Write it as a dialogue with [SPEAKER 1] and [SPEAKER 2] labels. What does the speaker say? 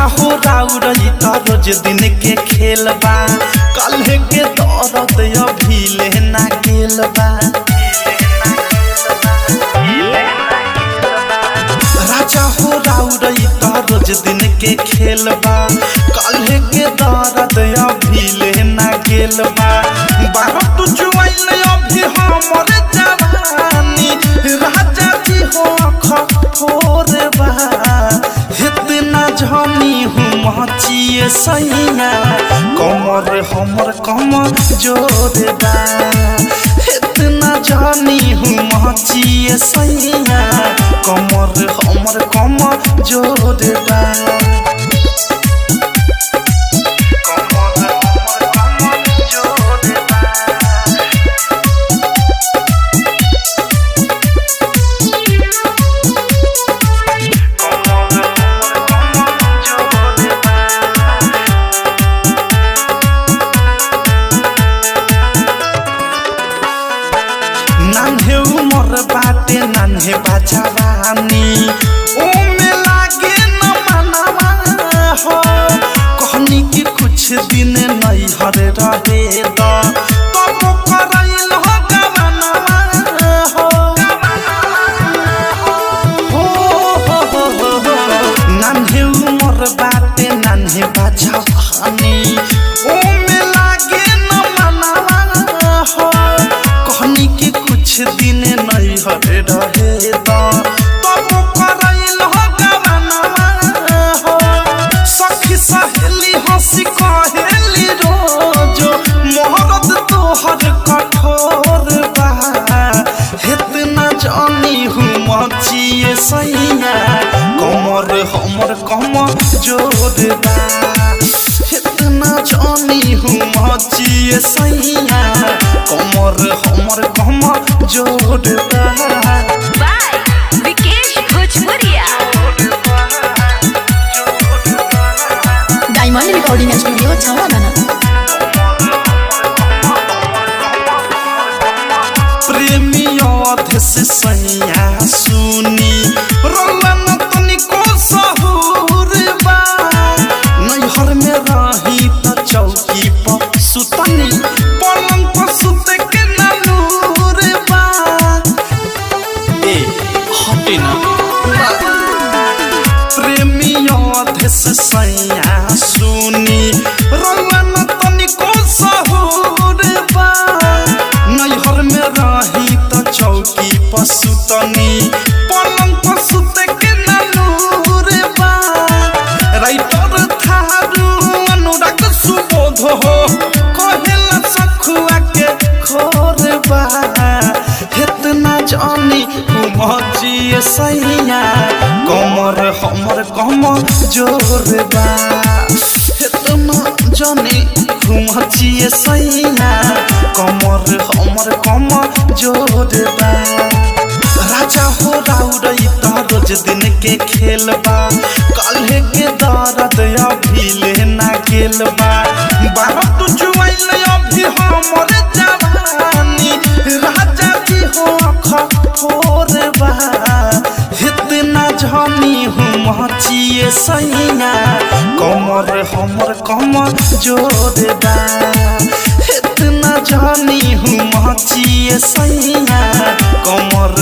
[SPEAKER 1] राजा हो राउर त रोज दिन के खेल बा, कल्हे के दर्द अभी लेना गेल बा। राजा हो राउर त रोज दिन के खेल बा, कल्हे के दर्द अभी लेना गेल बा। बारह तू जुआइल अभी हमर जवानी, राजा जी हो खफोर बा। इतना जानी हूँ मचिए सैया, कमर हमर कमर जोर बा। इतना जानी हूँ मचिए सैया, कमर हमर कमर जोर बा। नान्हे उमर बाटे नान्हे बाजवानी, ओमे लागे न मनवा हो। कहनी कि कुछ दिन नैहर रहे द, तब करैल हो गवनवा हो। हो हो हो हो हो। नान्हे उमर बाटे नान्हे बाजवानी, ओमे लागे न मनवा हो। कहनी कि कुछ दिन नैहर रहे द, तब करैल हो गवनवा हो। सखी सहेली हंसी कहेली रोज, मोहरत तोहर कठोर बा। इतना जानी हूँ मचिए सैया, कमर हमर कमर जोर बा। इतना जानी हूँ मचिए सैया, कमर हमर कमर जोर बा।
[SPEAKER 2] By Vikesh Bhojpuria.
[SPEAKER 3] Diamond recording studio छावना।
[SPEAKER 1] प्रेमी अधेश सैया सुनी, रोलन तनिको सहूर बा। नैहर में रही त चौकी पर सुतनी, पलंग पर सुते के नूर बा। ए हटे ना। प्रेमी अधेश सैया सुनी, रोलन तनिको सहूर बा। नैहर में रही त चौकी पर सुतनी, पलंग पर सुते के नूर बा। राइटर थारू अनुराग सुबोध हो, कहेला सखुआ के खोर बा। इतना जानी मचिए सैया, कमर हमर कमर जोर बा। इतना जानी मचिए सैया, कमर हमर कमर जोर बा। राजा हो राउर त रोज दिन के खेल बा, कल्हे के दर्द अभी लेना गेल बा। बारह तू जुआइल अभी हमर जवानी, राजा जी हो खफोर बा। इतना जानी हूँ मचिए सैया, कमर हमर कमर जोर बा। इतना जानी हूँ मचिए सैया, कमर